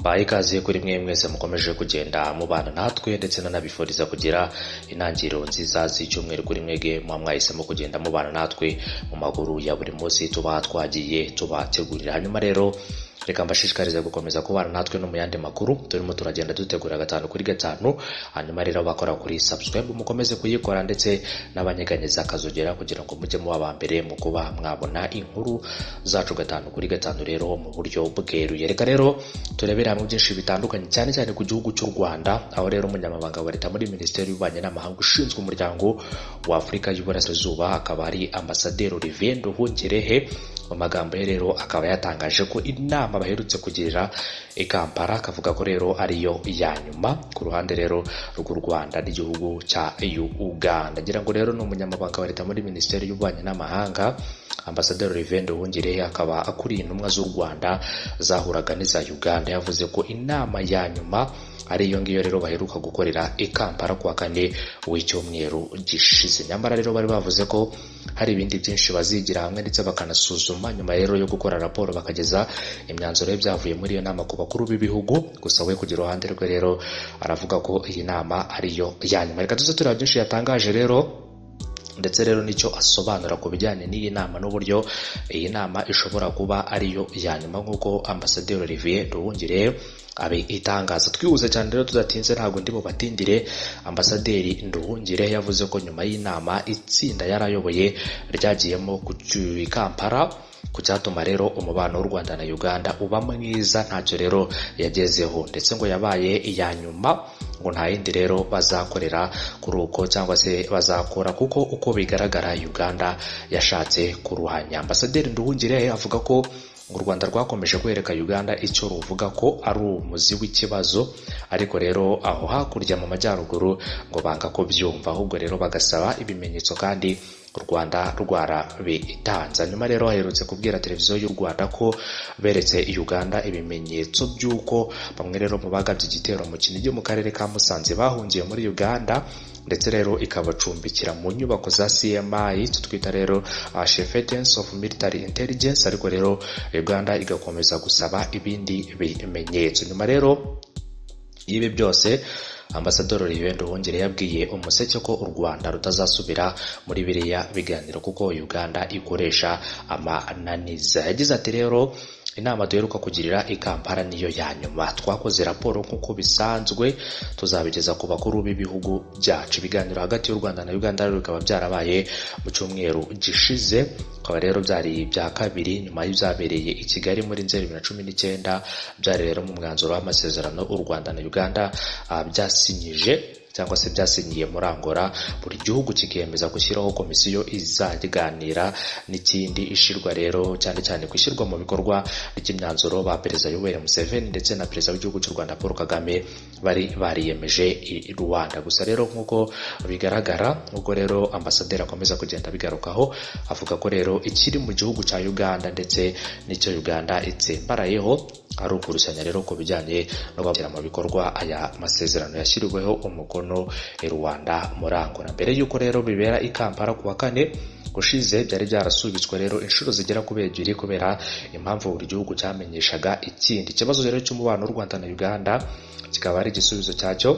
Mbaye ikaze kuri mwe mwese mukomeje kugenda mubana natwe, ndetse nanabifuriza kugira intangiriro nziza z'icyumweru kuri mwege muba mwahisemo kugenda mubana natwe mu makuru ya buri munsi tuba twagiye tubategurira. Hanyuma rero reka mbashishikarize gukomeza kubana natwe no mu yandi makuru turimo turagenda dutegura gatanu kuri gatanu. Hanyuma rero bakora kuri subscribe mukomeze kuyikora, ndetse n'abanyeganyeza akazogera kugira ngo mujye muba aba mbere mu kuba mwabona inkuru zacu gatanu kuri gatanu rero mu buryo bweruye. Reka rero turebere hamwe byinshi bitandukanye, cyane cyane ku gihugu cy'u Rwanda, aho rero umunyamabanga wa leta muri Minisiteri y'Ububanyi n'Amahanga ushinzwe umuryango wa Afurika y'Uburasirazuba, akaba ari Ambasaderi Olivier Nduhungirehe, mu magambo ye rero akaba yatangaje ko inama baherutse kugirira i Kampala, akavuga ko rero ariyo ya nyuma ku ruhande rero rw'u Rwanda n'igihugu cya Uganda. Ngira ngo rero ni umunyamabanga wa leta muri Minisiteri y'Ububanyi n'Amahanga, Ambasaderi Olivier Nduhungirehe, akaba akuriye intumwa z'u Rwanda zahuraga n'iza Uganda. Yavuze ko inama ya nyuma ari iyo ngiyo rero baheruka gukorera i Kampala kuwa kane w'icyumweru gishize. Nyamara rero bari bavuze ko hari ibindi byinshi bazigira hamwe ndetse bakanasuzuma, nyuma rero yo gukora raporo bakageza imyanzuro y'ibyavuye muri iyo nama ku bakuru b'ibihugu. Gusa we ku ruhande rwe rero aravuga ko iyi nama ariyo ya nyuma. Reka tuze tureba byinshi yatangaje rero, ndetse rero nicyo asobanura ku bijyanye n'iyi nama n'uburyo iyi nama ishobora kuba ariyo ya nyuma nk'uko Ambasaderi Olivier Nduhungirehe abitangaza. Twihuse cyane rero tudatinze, ntabwo ndi bubatindire. Ambasaderi Nduhungirehe yavuze ko nyuma y'inama itsinda yarayoboye ryagiyemo ku Kampala ku cyatuma rero umubano w'u Rwanda na Uganda uba mwiza, ntacyo rero yagezeho, ndetse ngo yabaye iya nyuma, ngo nta yindi rero bazakorera kuri uko cyangwa se bazakora, kuko uko bigaragara Uganda yashatse kuruhanya. Ambasaderi Nduhungirehe avuga ko u Rwanda rwakomeje kwereka Uganda icyo ruvuga ko ari umuzi w'ikibazo, ariko rero aho hakurya mu majyaruguru ngo banga ko byumva, ahubwo rero bagasaba ibimenyetso kandi u Rwanda rwarabitanze. Nyuma rero aherutse kubwira televiziyo y'u Rwanda ko beretse Uganda ibimenyetso by'uko bamwe rero mu bagabye igitero mu Kinigi mu karere ka Musanze bahungiye muri Uganda, ndetse rero ikabacumbikira mu nyubako za CMI, twita rero Chieftains of Military Intelligence, ariko rero Uganda igakomeza gusaba ibindi bimenyetso. Nyuma rero y'ibi byose, Ambasaderi Olivier Nduhungirehe yabwiye Umuseke ko u Rwanda rutazasubira muri biriya biganiro kuko Uganda ikoresha amananiza. Yagize ati: "Rero inama duheruka kugirira i Kampala niyo ya nyuma. Twakoze raporo nk'uko bisanzwe, tuzabigeza ku bakuru b'ibihugu byacu." Ibiganiro hagati y'u Rwanda na Uganda rero bikaba byarabaye mu cyumweru gishize, bikaba rero byari ibya kabiri nyuma y'ibyabereye i Kigali muri Nzeri 2019. Byari rero mu mwanzuro w'amasezerano u Rwanda na Uganda byasinyije cyangwa se byasinyiye muri Angola, buri gihugu kikemeza gushyiraho komisiyo izaganira n'ikindi, ishirwa rero cyane cyane ku ishyirwa mu bikorwa ry'imyanzuro ba Perezida Yoweri Museveni ndetse na Perezida w'igihugu cy'u Rwanda Paul Kagame bari bariyemeje i Rwanda. Gusa rero nk'uko bigaragara, nk'uko rero ambasaderi akomeza kugenda abigarukaho, avuga ko rero ikiri mu gihugu cya Uganda ndetse n'icyo Uganda itsembarayeho ari ukurusanya rero ku bijyanye no gushyira mu bikorwa aya masezerano yashyiriweho umukono i Rwanda muri Angola. Mbere y'uko rero bibera i Kampala ku wa kane ushize, byari byarasubitswe rero inshuro zigera kuri ebyiri kubera impamvu buri gihugu cyamenyeshaga ikindi. Ikibazo rero cy'umubano w'u Rwanda na Uganda kikaba ari igisubizo cyacyo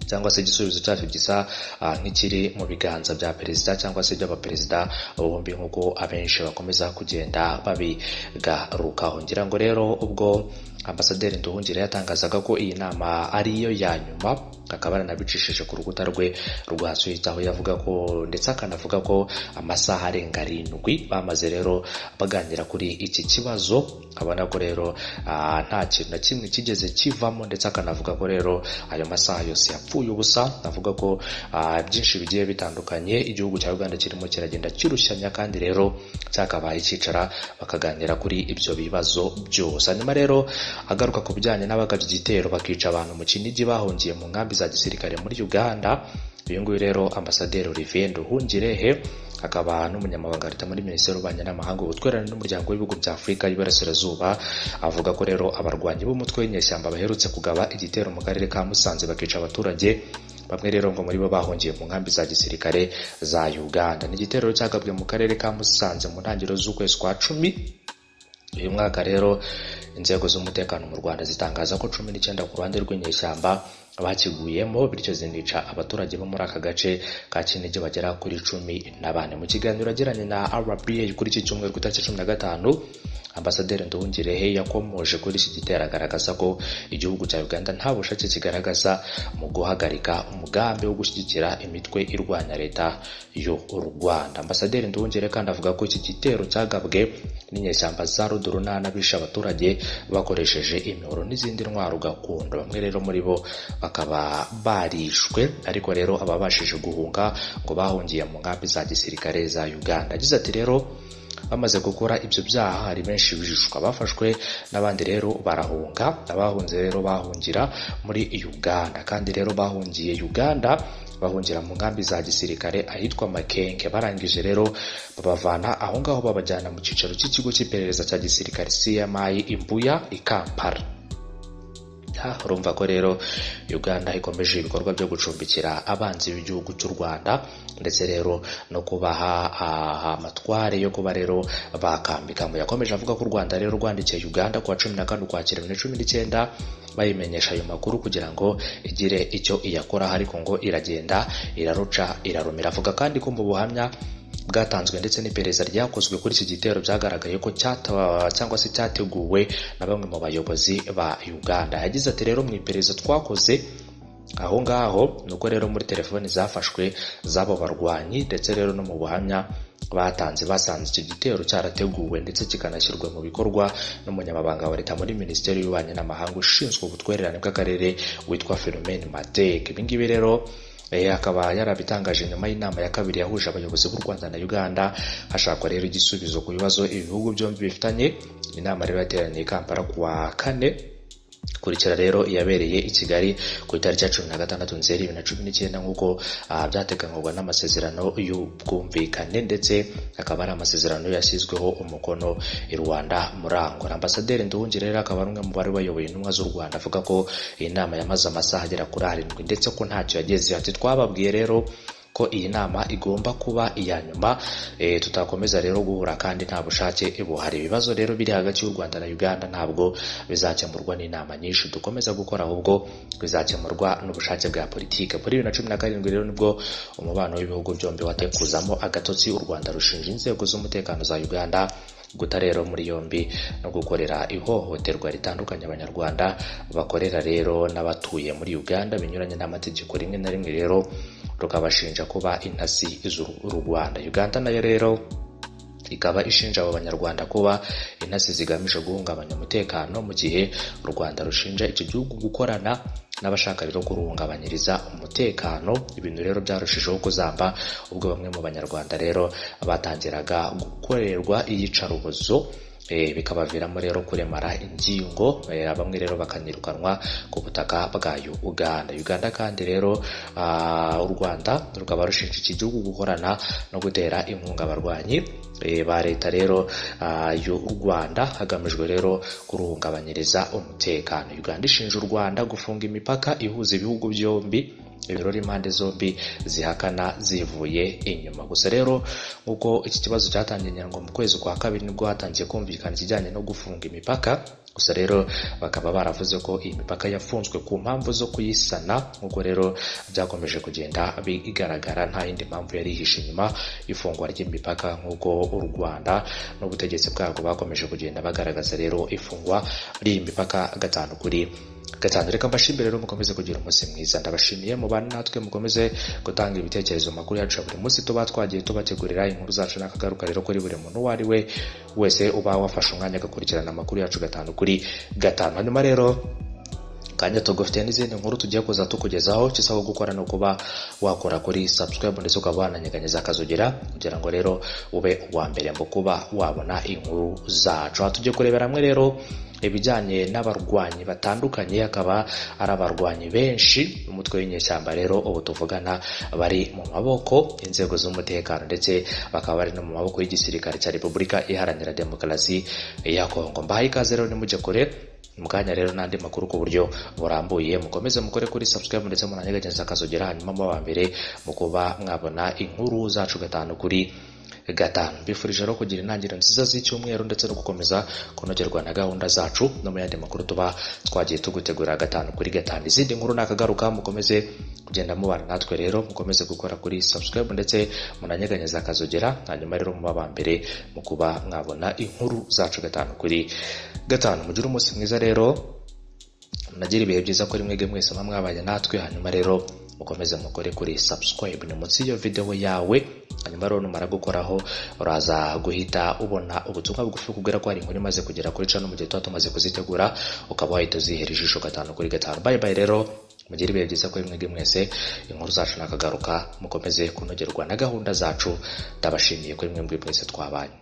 cyangwa se igisubizo cyacyo gisa nk'ikiri mu biganza bya perezida cyangwa se by'abaperezida bombi, nk'uko abenshi bakomeza kugenda babigarukaho. Ngira ngo rero ubwo Ambasaderi Nduhungirehe yatangazaga ko iyi nama ariyo ya nyuma, akaba yaranabicishije ku rukuta rwe rwa Twitter, aho yavuga ko ndetse akanavuga ko amasaha arenga 7 bamaze rero baganira kuri iki kibazo, abona ko rero nta kintu na kimwe kigeze kivamo, ndetse akanavuga ko rero ayo masaha yose yapfuye ubusa. Avuga ko byinshi bigiye bitandukanye igihugu cya Uganda kirimo kiragenda kirushyanya, kandi rero cyakabaye cyicara bakaganira kuri ibyo bibazo byose. Hanyuma rero agaruka ku bijyanye n'abagabye igitero bakica abantu mu Kinigi bahungiye mu nkambi za gisirikare muri Uganda, uyu nguyu rero Ambasaderi Olivier Nduhungirehe, akaba n'umunyamabanga leta muri Minisiteri y'Ububanyi n'Amahanga, ubutwererane n'umuryango w'ibihugu bya Afurika y'Iburasirazuba, avuga ko rero abarwanyi b'umutwe w'inyeshyamba baherutse kugaba igitero mu karere ka Musanze bakica abaturage bamwe, rero ngo muri bo bahungiye mu nkambi za gisirikare za Uganda. Ni igitero cyagabwe mu karere ka Musanze mu ntangiriro z'ukwezi kwa 10. Uyu mwaka rero inzego z'umutekano mu Rwanda zitangaza ko 19 ku ruhande rw'inyeshyamba bakiguyemo, bityo zinica abaturage bo muri aka gace ka Kinigi bagera kuri 14. Mu kiganiro yagiranye na RBA kuri iki cyumweru ku itariki 15, Ambasaderi Nduhungirehe yakomoje kuri iki gitero, agaragaza ko igihugu cya Uganda nta bushake kigaragaza mu guhagarika umugambi wo gushyigikira imitwe irwanya leta y'u Rwanda. Ambasaderi Nduhungirehe kandi avuga ko iki gitero cyagabwe n'inyeshyamba za Rudurunana bishe abaturage bakoresheje imihoro n'izindi ntwaro gakondo. Bamwe rero muri bo bakaba barishwe, ariko rero ababashije guhunga ngo bahungiye mu nkambi za gisirikare za Uganda. Yagize ati rero bamaze gukora ibyo byaha hari benshi bishwa, bafashwe n'abandi rero barahunga. Abahunze rero bahungira muri Uganda, kandi rero bahungiye Uganda bahungira mu nkambi za gisirikare ahitwa Makenke. Barangije rero babavana aho ngaho babajyana mu cyicaro cy'ikigo cy'iperereza cya gisirikare CMI Imbuya i Kampala. Urumva ko rero Uganda ikomeje ibikorwa byo gucumbikira abanzi b'igihugu cy'u Rwanda, ndetse rero no kubaha amatware yo kuba rero bakambikamo. Yakomeje avuga ko u Rwanda rero rwandikiye Uganda kuwa 14 Ukwakira 2019 bayimenyesha ayo makuru kugira ngo igire icyo iyakora, ariko ngo iragenda iraruca irarumira. Avuga kandi ko mu buhamya bwatanzwe ndetse n'iperereza ryakozwe kuri iki gitero byagaragaye ko cyangwa se cyateguwe na bamwe mu bayobozi ba Uganda. Yagize ati rero mu iperereza twakoze aho ngaho nuko rero muri telefoni zafashwe z'abo barwanyi ndetse rero no mu buhamya batanze basanze icyo gitero cyarateguwe ndetse kikanashyirwa mu bikorwa n'umunyamabanga wa leta muri Minisiteri y'Ububanyi n'Amahanga ushinzwe ubutwererane bw'akarere witwa Philomene Matek. Ibi ngibi rero akaba yarabitangaje nyuma y'inama ya kabiri yahuje abayobozi b'u Rwanda na Uganda, hashakwa rero igisubizo ku bibazo ibihugu byombi bifitanye. Inama rero yateraniye i Kampala kuwa kane, kurikira rero iyabereye i Kigali ku itariki ya 16 Nzeri 2019, nk'uko byateganywaga n'amasezerano y'ubwumvikane, ndetse akaba ari amasezerano yashyizweho umukono i Rwanda muri Angola. Ambasaderi Nduhungirehe rero akaba ari umwe mu bari bayoboye intumwa z'u Rwanda, avuga ko iyi nama yamaze amasaha agera kuri 7 ndetse ko ntacyo yagezeho. Ati twababwiye rero ko iyi nama igomba kuba iya nyuma, tutakomeza rero guhura kandi nta bushake buhari. Ibibazo rero biri hagati y'u Rwanda na Uganda ntabwo bizakemurwa n'inama nyinshi dukomeza gukora, ahubwo bizakemurwa n'ubushake bwa politike. Muri 2017 rero nibwo umubano w'ibihugu byombi watekuzamo agatotsi. U Rwanda rushinja inzego z'umutekano za Uganda guta rero muri yombi no gukorera ihohoterwa ritandukanye abanyarwanda bakorera rero n'abatuye muri Uganda binyuranye n'amategeko, rimwe na rimwe rero rukabashinja kuba intasi z'u Rwanda. Uganda nayo rero ikaba ishinja abo banyarwanda kuba intasi zigamije guhungabanya umutekano, mu gihe u Rwanda rushinja icyo gihugu gukorana n'abashaka rero kuruhungabanyiriza umutekano. Ibintu rero byarushijeho kuzamba ubwo bamwe mu banyarwanda rero batangiraga gukorerwa iyicarubozo, bikabaviramo rero kuremara ingingo, bamwe rero bakanirukanwa ku butaka bwa Uganda. Uganda kandi rero u Rwanda rukaba rushinja iki gihugu gukorana no gutera inkunga abarwanyi ba leta rero y'u Rwanda hagamijwe rero kuruhungabanyiriza umutekano. Uganda ishinja u Rwanda gufunga imipaka ihuza ibihugu byombi, ibirori impande zombi zihakana zivuye inyuma. Gusa rero nk'uko iki kibazo cyatangiye ngo mu kwezi kwa kabiri nibwo hatangiye kumvikana ikijyanye no gufunga imipaka. Gusa rero bakaba baravuze ko iyi mipaka yafunzwe ku mpamvu zo kuyisana, nk'uko rero byakomeje kugenda bigaragara nta yindi mpamvu yari ihishe inyuma y'ifungwa ry'imipaka, nk'uko u Rwanda n'ubutegetsi bwarwo bakomeje kugenda bagaragaza rero ifungwa ry'iyi mipaka 5 kuri 5. Reka mbashimire rero mukomeze kugira umunsi mwiza. Ndabashimiye mubane natwe, mukomeze gutanga ibitekerezo makuru yacu ya buri munsi tuba twagiye tubategurira inkuru zacu n'akagaruka rero kuri buri muntu uwo ari we wese uba wafashe umwanya agakurikirana amakuru yacu 5 kuri 5. Hanyuma rero kanya tugufitiye n'izindi nkuru tugiye kuza tukugezaho, icyo usabwa gukora ni ukuba wakora kuri subscribe ndetse ukaba wananyeganyeza akazogera kugira ngo rero ube uwa mbere mu kuba wabona inkuru zacu. Aha tugiye kurebera hamwe rero ibijyanye n'abarwanyi batandukanye, akaba ari abarwanyi benshi umutwe w'inyeshyamba rero ubu tuvugana bari mu maboko inzego z'umutekano, ndetse bakaba bari no mu maboko y'igisirikare cya Repubulika Iharanira Demokarasi ya Kongo. Mbahaye ikaze rero nimujye kure mu kanya rero n'andi makuru ku buryo burambuye. Mukomeze mukore kuri subscribe ndetse munanyeganyeza akazogera, hanyuma mu wa mbere mu kuba mwabona inkuru zacu 5 kuri gatanu. Mbifurije rero kugira intangiriro nziza z'icyumweru ndetse no gukomeza kunogerwa na gahunda zacu no mu yandi makuru tuba twagiye tugutegura gatanu kuri gatanu. Izindi nkuru nakagaruka, mukomeze kugenda mubana natwe rero, mukomeze gukora kuri subscribe ndetse munanyeganyeza akazogera, hanyuma rero muba aba mbere mu kuba mwabona inkuru zacu gatanu kuri gatanu. Mugire umunsi mwiza rero, munagira ibihe byiza kuri mwebwe mwese muba mwabanye natwe. Hanyuma rero mukomeze mukore kuri subscribe, ni munsi y'iyo video yawe. Hanyuma rero numara gukoraho, uraza guhita ubona ubutumwa bugufi bukubwira ko hari inkuru imaze kugera kuri channel mu gihe tuba tumaze kuzitegura, ukaba wahita uzihera ijisho gatanu kuri gatanu. Bye bye rero, mugire ibihe byiza kuri mwebwe mwese. Inkuru zacu nakagaruka, mukomeze kunogerwa na gahunda zacu. Ndabashimiye kuri mwebwe mwese twabanye.